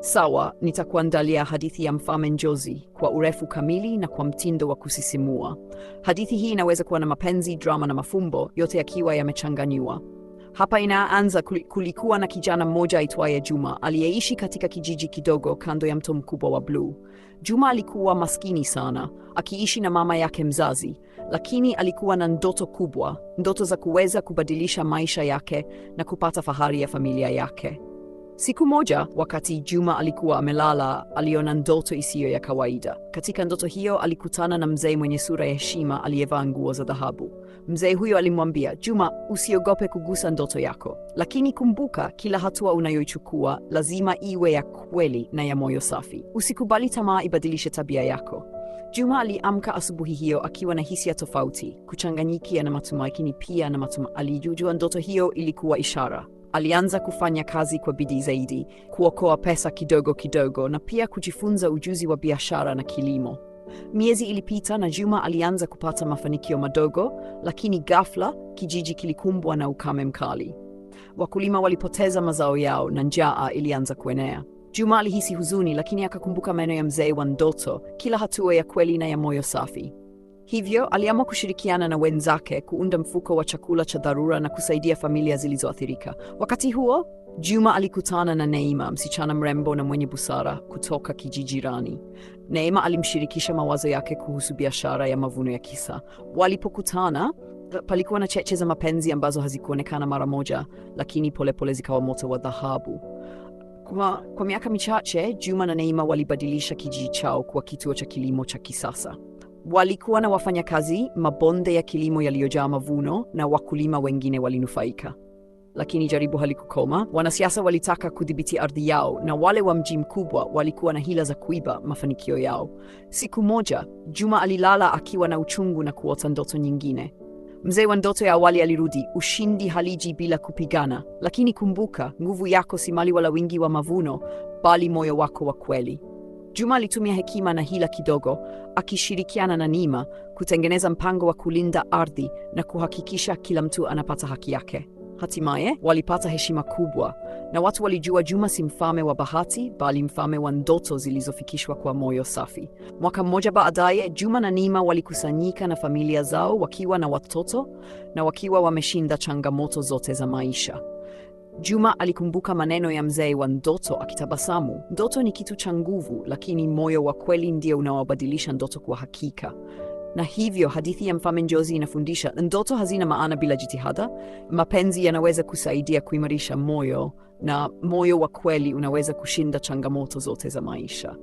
Sawa, nitakuandalia hadithi ya Mfalme Njozi kwa urefu kamili na kwa mtindo wa kusisimua. Hadithi hii inaweza kuwa na mapenzi, drama na mafumbo, yote yakiwa yamechanganywa. Hapa inaanza. Kulikuwa na kijana mmoja aitwaye Juma aliyeishi katika kijiji kidogo kando ya mto mkubwa wa bluu. Juma alikuwa maskini sana, akiishi na mama yake mzazi, lakini alikuwa na ndoto kubwa, ndoto za kuweza kubadilisha maisha yake na kupata fahari ya familia yake. Siku moja, wakati Juma alikuwa amelala, aliona ndoto isiyo ya kawaida. Katika ndoto hiyo alikutana na mzee mwenye sura ya heshima aliyevaa nguo za dhahabu. Mzee huyo alimwambia, "Juma, usiogope kugusa ndoto yako, lakini kumbuka, kila hatua unayoichukua lazima iwe ya kweli na ya moyo safi. Usikubali tamaa ibadilishe tabia yako." Juma aliamka asubuhi hiyo akiwa na hisia tofauti, kuchanganyikia na matumaini pia na matumaini. Alijua ndoto hiyo ilikuwa ishara. Alianza kufanya kazi kwa bidii zaidi, kuokoa pesa kidogo kidogo na pia kujifunza ujuzi wa biashara na kilimo. Miezi ilipita na Juma alianza kupata mafanikio madogo, lakini ghafla kijiji kilikumbwa na ukame mkali. Wakulima walipoteza mazao yao na njaa ilianza kuenea. Juma alihisi huzuni, lakini akakumbuka maneno ya mzee wa ndoto, kila hatua ya kweli na ya moyo safi. Hivyo aliamua kushirikiana na wenzake kuunda mfuko wa chakula cha dharura na kusaidia familia zilizoathirika. Wakati huo, Juma alikutana na Neema, msichana mrembo na mwenye busara kutoka kijiji jirani. Neema alimshirikisha mawazo yake kuhusu biashara ya mavuno ya kisa. Walipokutana, palikuwa na cheche za mapenzi ambazo hazikuonekana mara moja, lakini polepole zikawa moto wa dhahabu. Kwa miaka michache, Juma na Neema walibadilisha kijiji chao kuwa kituo cha kilimo cha kisasa. Walikuwa na wafanyakazi, mabonde ya kilimo yaliyojaa mavuno na wakulima wengine walinufaika. Lakini jaribu halikukoma. Wanasiasa walitaka kudhibiti ardhi yao na wale wa mji mkubwa walikuwa na hila za kuiba mafanikio yao. Siku moja, Juma alilala akiwa na uchungu na kuota ndoto nyingine. Mzee wa ndoto ya awali alirudi. "Ushindi haliji bila kupigana, lakini kumbuka, nguvu yako si mali wala wingi wa mavuno, bali moyo wako wa kweli." Juma alitumia hekima na hila kidogo, akishirikiana na Neema kutengeneza mpango wa kulinda ardhi na kuhakikisha kila mtu anapata haki yake. Hatimaye walipata heshima kubwa na watu walijua Juma si mfalme wa bahati, bali mfalme wa ndoto zilizofikishwa kwa moyo safi. Mwaka mmoja baadaye, Juma na Neema walikusanyika na familia zao wakiwa na watoto na wakiwa wameshinda changamoto zote za maisha. Juma alikumbuka maneno ya mzee wa ndoto akitabasamu. Ndoto ni kitu cha nguvu, lakini moyo wa kweli ndio unaobadilisha ndoto kuwa hakika. Na hivyo hadithi ya Mfalme Njozi inafundisha ndoto hazina maana bila jitihada. Mapenzi yanaweza kusaidia kuimarisha moyo, na moyo wa kweli unaweza kushinda changamoto zote za maisha.